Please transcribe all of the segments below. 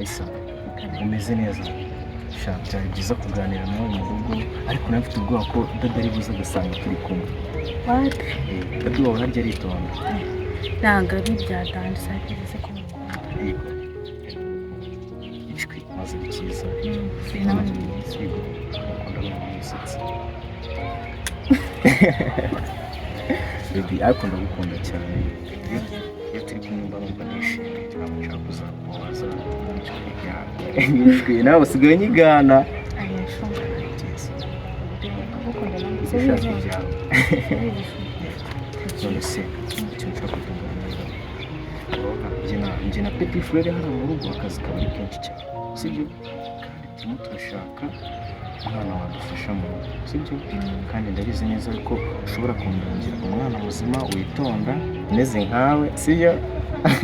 Esa umeze neza? Sha, byari byiza kuganira nawe mu rugo, ariko nawe mfite ubwoba ko dada ari buze agasanga turi kumwe. Wapi? Dada wawe harya aritonda? Ntabwo ari ibya danje, sageze ko mukunda. Yego. Ijwi maze bikiza. Yego, mukunda no gusetsa. Baby, ariko ndagukunda cyane. Iyo turi kumwe mba numva nishimye, ntabwo nshaka kuzakubabaza. Ijwi nawe usigaye unyigana. Ayesho. Byiza. Ndagukunda nanjye. Ibishaka byawe. None se icyo nshaka kutuganira, urabona njye na Petit Frere hano mu rugo akazi kaba ari kenshi cyane, sibyo? Kandi turimo turashaka umwana wadufasha mu rugo, sibyo? Kandi ndabizi neza ko ushobora kundangira umwana muzima witonda umeze nkawe, sibyo?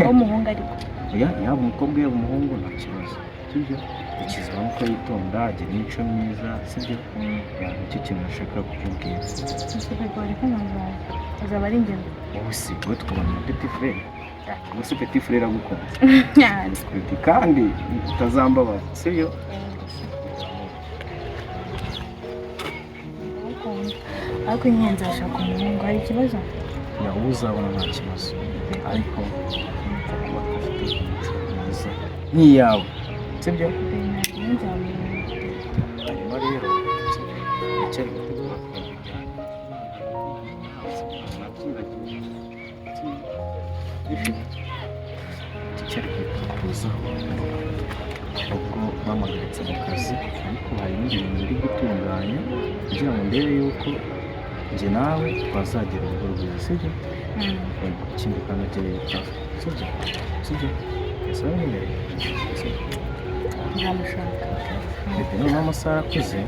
W'umuhungu ariko? Oya, yaba umukobwa yaba umuhungu nta kibazo, sibyo? Ikizwa nuko yitonda, agira imico myiza, sibyo? Ya, nicyo kintu nashaka kukubwira. Ese bego ariko azaba ari ingenzi. Wowe si wowe tukabona na Petit Frere, ubwo se Petit Frere agukunze? Baby, kandi utazambabaza, sibyo? Ndagukunda. Ariko nyine nzashaka umuhungu, hari ikibazo? Ya, uwo uzabona nta kibazo, ariko upfa kuba afite imico myiza nk'iyawe, sibyo? Hanyuma rero ndacyari gutegura kubijyana, ndacyari kubiporopozaho ubwo bampagaritse mu kazi, ariko hari ibindi bintu ndi gutunganya kugira ngo ndebe yuko njye nawe twazagira urugo rwiza, sibyo? Yego, ikindi kandi ujye wiyitaho, sibyo? Sibyo? Ese uranyemereye, sibyo? Nzamushaka. Bebe, noneho amasaha arakuze,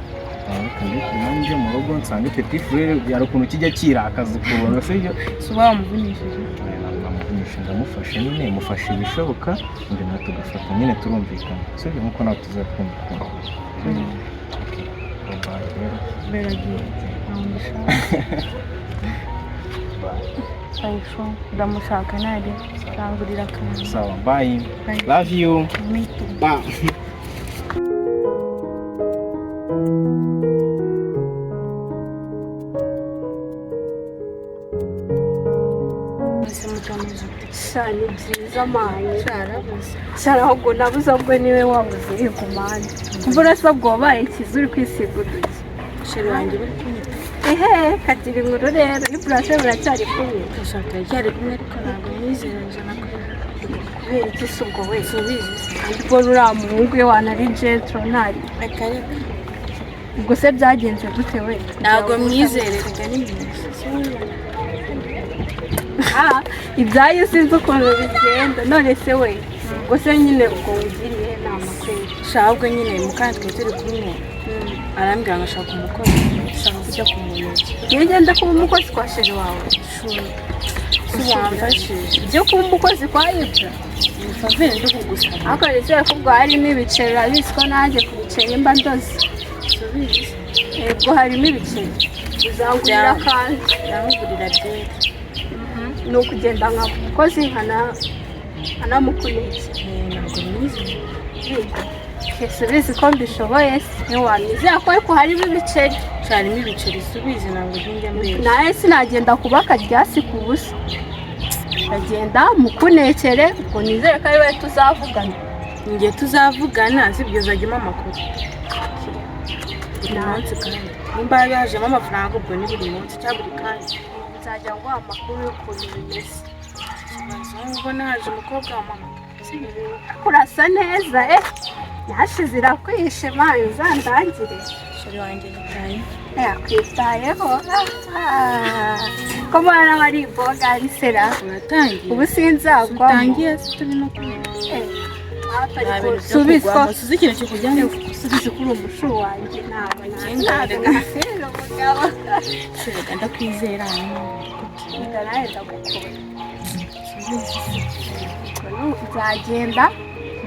reka ndeke nanjye njye mu rugo nsange Petit Frere, hari ukuntu kijya kirakaza ukuntu, sibyo? Si uba wamuvunishije? Namuvunisha, ndamufashe nyine, mufashe ibishoboka, undi nawe tugafata nyine turumvikana, sibyo? Nkuko nawe tuzatwumvikana, sibyo? Okay, bye bye rero. Beragiye, ntabwo mbishaka. Bye. Ayesho, ndamushaka nari rangurira akantu. Sawa, bye. Bye. Love you. Me too. Bye. Sha, ni byiza mani. Sha, ahubwo nabuze, ahubwo niwe wabuze ku mani. Imvura se ubwo wabaye ikiza uri kwisiga uduki? Chéri wanjye bari kunyita. Ehe, kagira inkuru rero, iburashe buracyari kumwe? Ndashaka, iracyari kumwe, ariko ntabwo mwizera 100%. Kubera iki se ubwo we? Subizi se. Kandi ubwo uriya muhungu we wanari gentro ntari. Reka reka. Ubwo se byagenze gute we? Ntabwo mwizere, reka ni mwiza. Ah, ibyayo sinzi ukuntu bigenda. None se we, ubwo se nyine ubwo wugiriye inama kweli? Sha, ahubwo nyine mukanya twari turi kumwe arambwira ngo ashaka umukozi, ashaka kujya kumureba. Iyo ugenda kuba umukozi kwa chéri wawe? Si wamfashije? Ibyo kuba umukozi kwa Ibra? Ni faveur ndi kugusaba. Ariko nizere ko ubwo harimo ibiceri, urabizi ko nanjye ku biceri mba ndoze. Subizi se. Yego, harimo ibiceri, uzangurira akantu. Ndamugurira byeri. Ni ukugenda nka umukozi nkanamukunekera. Ntabwo mwizere. Subizi ko mbishoboye se, ntiwamwizera ko ariko harimo ibiceri? Sha, harimo ibiceri, subizi, ntabwo njya mbeshya. Nawe sinagenda kuba akaryasi ku busa, ndagenda mukunekere, ubwo nizere ko ari we tuzavugana. Njye tuzavugana, sibyo? Uzajya umpa amakuru buri munsi, kandi nimba yajemo amafaranga ubwo ni buri munsi cyangwa buri kanya. Nzajya nguha amakuru y'ukuntu bimeze. Ikibazo ubona haje umukobwa wa mama. Urasa neza, eh, nyashize irakwishe mani, uzandangire. Chéri wanjye yitaye. Yakwitayeho. Ah, ko mbona aba ari imboga ari sera. Uratangiye. Ubu sinzagwamo. Utangiye se, turi no kumwe. Eh, Nta bintu byo subiza. kugwamo, suzi ikintu kikujyana. Subiza kuri umushu wanjye, ntabwo Ikindi ntabwo nasera umugabo. Chéri, ndakwizera hanyuma. Reka nawe ndagukunda. Nzagenda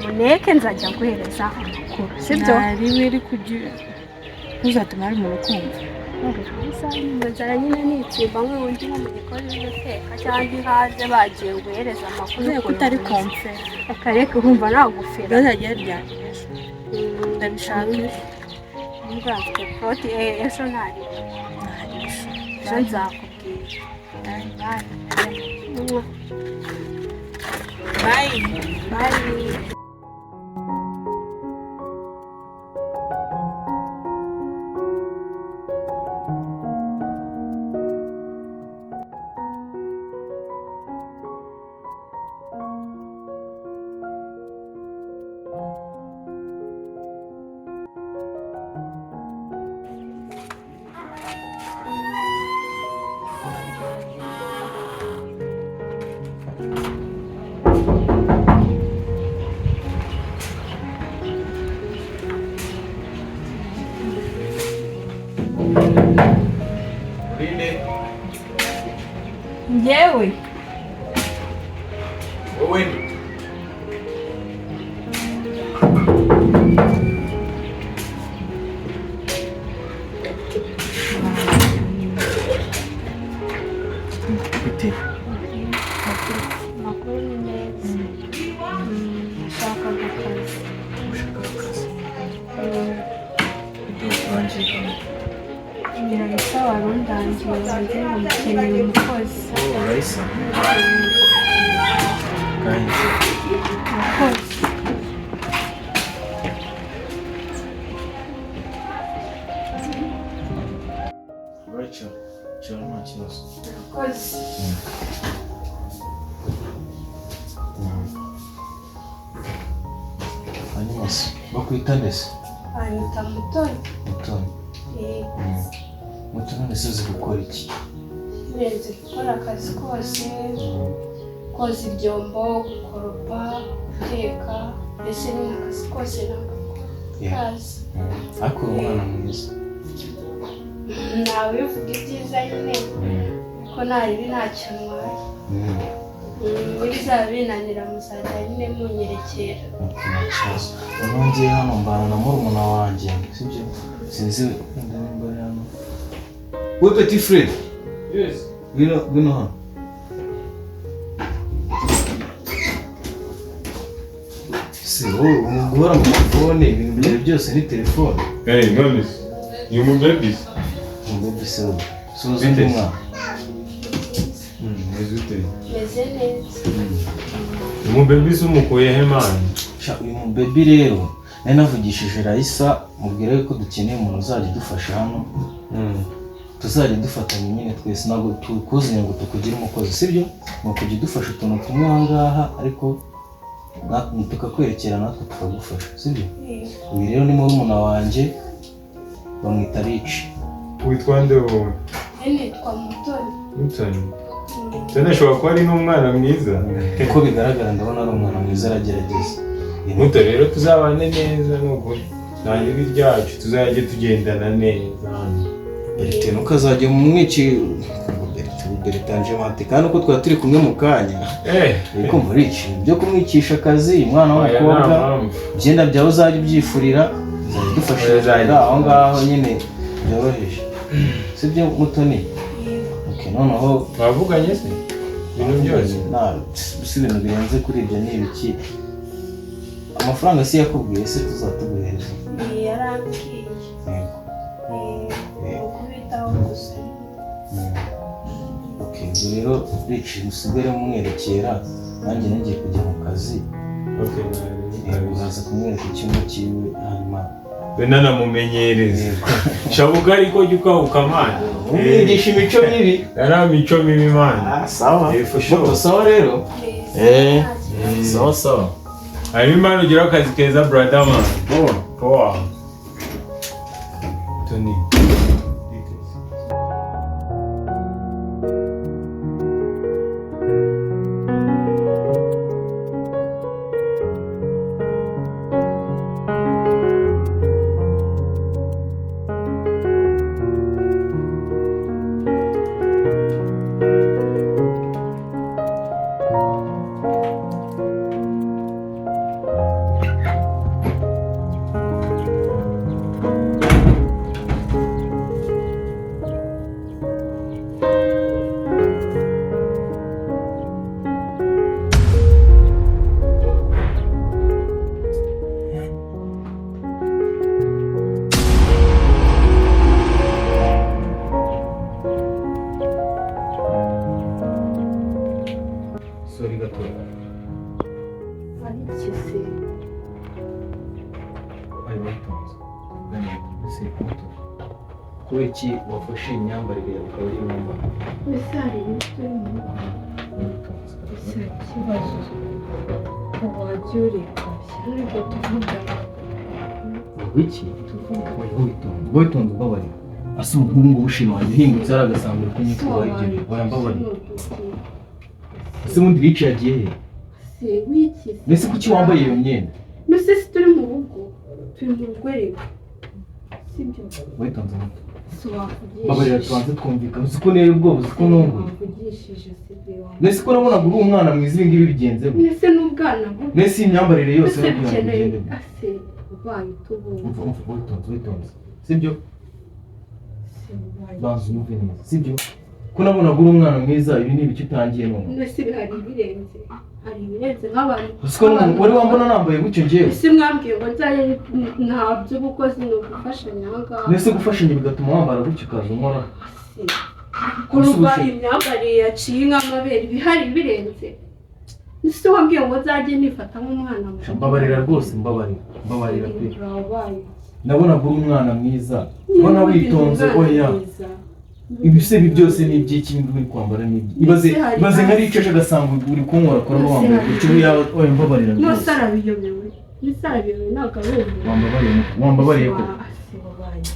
muneke, nzajya guhereza amakuru, sibyo? Ntari wiri kugira ntuzatume hari umuntu ukumva. Inzara nyine nitsimba nk'ubundi nko mu gikoni uri guteka cyangwa ntihaze bagiye guhereza amakuru. Kubera ko utari komfera. Akareka urumva nagufera. Bazajya ryari ejo? Ndabishaka ejo. Mbwa mfite poroti ejo ntari. Ntari ejo. Ejo nzakubwira. Bye. Bye. Bye. Bye. Urinde. Njyewe. Wowe. Bite? Amakuru ni meza. Nashakaga akazi. Ushaka akazi? Ibyo urangiye hano? Birarisa warundangiye wanjye ngo mukeneye umukozi. Oh, Raisa. Kandi Umukozi. Rachel, cyane nta kibazo. Umukozi. Hanyuma se bakwita nde se? Anyita Mutoni. Mutoni. Mutoni none se uzi gukora iki? Nzi gukora akazi kose, koza ibyombo, gukoropa, guteka, mbese ni akazi kose nagakora. Kazi. Ariko uri umwana mwiza. Ntawivuga ibyiza nyine, ko nta ribi ntacyo ntwaye. Nibizaba binanira muzajya nyine munyerekera. Nta kibazo. Noneho ngiye hano mbana na murumuna wanjye, sibyo? Sinzi wenda nimba ari hano. We Petit Fred. Yes. Ngwino, ngwino hano. Si wowe guhora mu telefone, ibintu byawe byose ni telefone. Hey, none se ni umubaby? Umubaby se wowe. Suhuza undi mwana. Meze ute? Meze neza. Umubaby se umukuye he man? Sha, uyu mubaby rero nari navugishije Raisa mubwira yuko dukeneye umuntu uzajya udufasha hano. Tuzajya dufatanya nyine twese, ntabwo tukuzanye ngo tukugire umukozi, sibyo? Ni ukujya udufasha utuntu tumwe aha ngaha, ariko tukakwerekera natwe tukagufasha, sibyo? Uyu rero ni murumuna wanjye, bamwita Rich. Witwa nde wowe? Nitwa Mutoni. Mutoni. Mutoni ashobora kuba ari n'umwana mwiza. Uko bigaragara ndabona ari umwana mwiza, aragerageza. Muto rero tuzabane neza nukuri. Nta ribi ryacu, tuzajye tugendana neza hano. Bertin ukazajya umwici Bertin mate kandi uko twari turi kumwe mu kanya. Ariko muri iki byo kumwicisha akazi umwana w'umukobwa, ibyenda byawe uzajya ubyifurira, uzajya udufasha aho ngaho nyine byoroheje. Sibyo Mutoni? Okay, noneho twavuganye se ibintu byose? Nta si ibintu birenze kuri ibyo ni ibiki. Amafaranga si yakubwiye se tuzatuguhereza? Yarambwiye. Yego. Ukubitaho gusa. Okay, ubwo rero Rich musigare mumwerekera, nanjye nagiye kujya mu kazi. Okay, uzaza kumwereka icyumba cyiwe hanyuma we nanamumenyereza. Shabuka ariko jya ukahuka man. Umwigisha imico mibi. Yari imico mibi man. Ah, sawa. Moto sawa rero. Sawa sawa. Hanyuma Imana ugira akazi keza brother man. Poa. Poa. Tony. Se muto, kubera iki wafashe imyambarire yawe ukaba ariyo wambara? Mbese hari ibintu turi mu rugo? Witonze. Ese ikibazo wajya ureka ariko tuvugana. Wiki? Tuvuga. Oya, witonze, witonze, ubabarira. Ase ubu ngubu ushima wanjye uhingutse hari agasambi uri kunyitwara ibyo? Oya, mbabarira. Ese ubundi Rici yagiye he? Se wiki se? Mbese kuki wambaye iyo myenda? Mbese si turi mu rugo? Turi mu rugo reka, sibyo? Witonze muto. Si wavugishije? Mbabarira tubanze twumvikane. Uzi ko nera ubwoba, uzi ko ntunguye. Wavugishije, sibyo? Mbese ko nabonaga uri umwana mwiza, ibi ngibi bigenze gute? Mbese n'ubwana bubi. Mbese iyi myambarire yose Mbese no kugira ngo bikeneye bigende gute? ase ubaye utubonye. Umva, umva, witonze, witonze, sibyo? Se ubaye. Banza unyumve neza, sibyo? Ko nabonaga uri umwana mwiza, ibi ni ibiki utangiye none? Mbese hari ibirenze, hari ibirenze nk'abantu. Uzi ko n'umuntu wari wambona nambaye gutyo njyewe? Ese mwambwiye ngo nzaye nta by'ubukozi, ni ugufashanya aha ngaha. Mbese gufashanya bigatuma wambara gutyo ukaza unkora? Se kuruva imyambarire yaciye nk'amabere, ibihari birenze. Ese wambwiye ngo nzajye nifata nk'umwana muto? Mbabarira rwose, mbabarira, mbabarira pe. Urabaye. Nabonaga uri umwana mwiza, mbona witonze. Oya, ibi se, ibi byose ni iby'iki uri kwambara? Ni ibyi ibaze. Mbese hari Ibaze nka hasi. Riceje agasanga uri kunkora koramo Mbese wambaye hari gutyo, ubu yaba. Oya, mbabarira Nose rwose. arabiyobewe, nose arabiyobewe, ntabwo ari umuntu. Wambabariye, wambabariye ko? Se wabaye iki?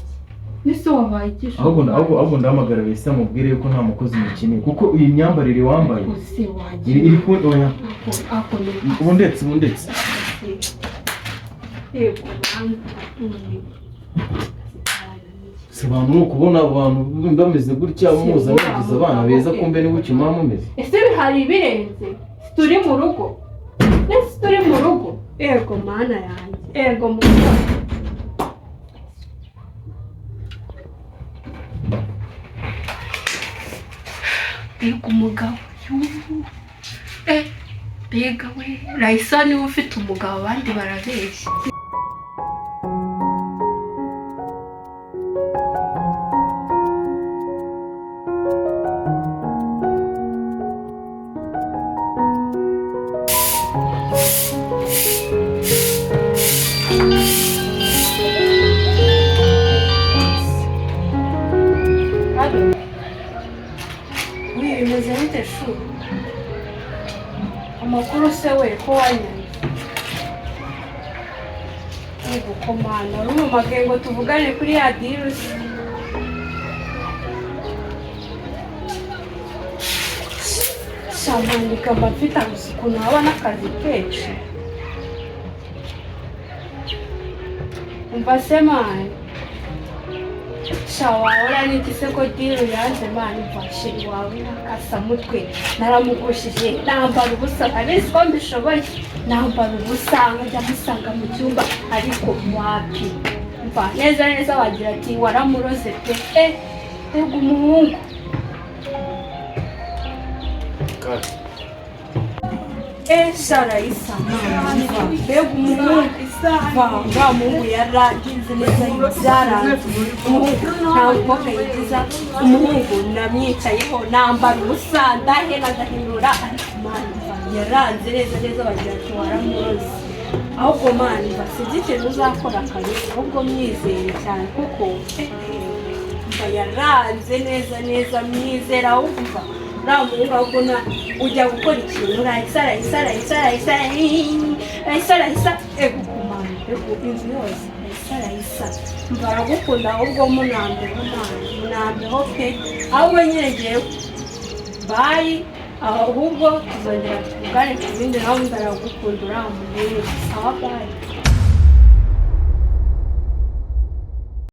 Nese wabaye iki? Ahubwo ndahamagara Resa mubwire yuko nta mukozi mukeneye, kuko iyi myambarire wambaye Se wagiye. iri ku oya. Ako ni Ubu ndetse, ubu ndetse. Yego, mwana. Si abantu ni ukubona abantu bameze gutya muza mugize abana beza, kumbe ni gutya muba mumeze. Ese hari ibirenze? Si turi mu rugo? Ese turi mu rugo? Ego mana yanjye, ego mu rugo. Mbega umugabo yuhu! Eh, mbega we, Raisa niwe ufite umugabo, abandi barabeshya. Uri bimeze bite shu? Amakuru se we ko wanyanze? Yego komana, urumamagaye ngo tuvugane kuri ya deal se. Shamandika mba mfite ukuntu haba n'akazi kenshi. Umva se mani. Sha wahora n'iki se ko deal yanze mani? Mva sheri wawe n'akasamutwe, naramugushije nambara ubusa, abizi ko mbishoboye, nambara ubusa nkajya musanga mu cyumba, ariko wapi, mva neza neza wagira ati waramuroze pe. Eh, mbega umuhungu! Eh, sha Raisa, mani, mva mbega umuhungu! Va wa muhungu yaragize neza, byaranze. Umuhungu nta mukobwa yigiza umuhungu, namwicayeho nambara ubusa, ndahera ndahinura, ariko mani mva yaranze neza neza, bagira ati waramuroze. Ahubwo mani mva sinzi ikintu uzakora kabisa, ahubwo mwizere cyane kuko mva yaranze neza neza, mwizera. Ahubwo mva uriya muhungu, ahubwo na ujya gukora ikintu, Raisa, Raisa, Raisa, Raisa, Raisa, Raisa, ego kumana, ego inzu yose Raisa, Raisa, mva aragukunda. Ahubwo munambeho mani, munambeho pe. Ahubwo nyine ngewe bayi, ahubwo tuzongera tuvugane ku bindi, nawe undi aragukunda uriya muhungu. Sawa, bayi.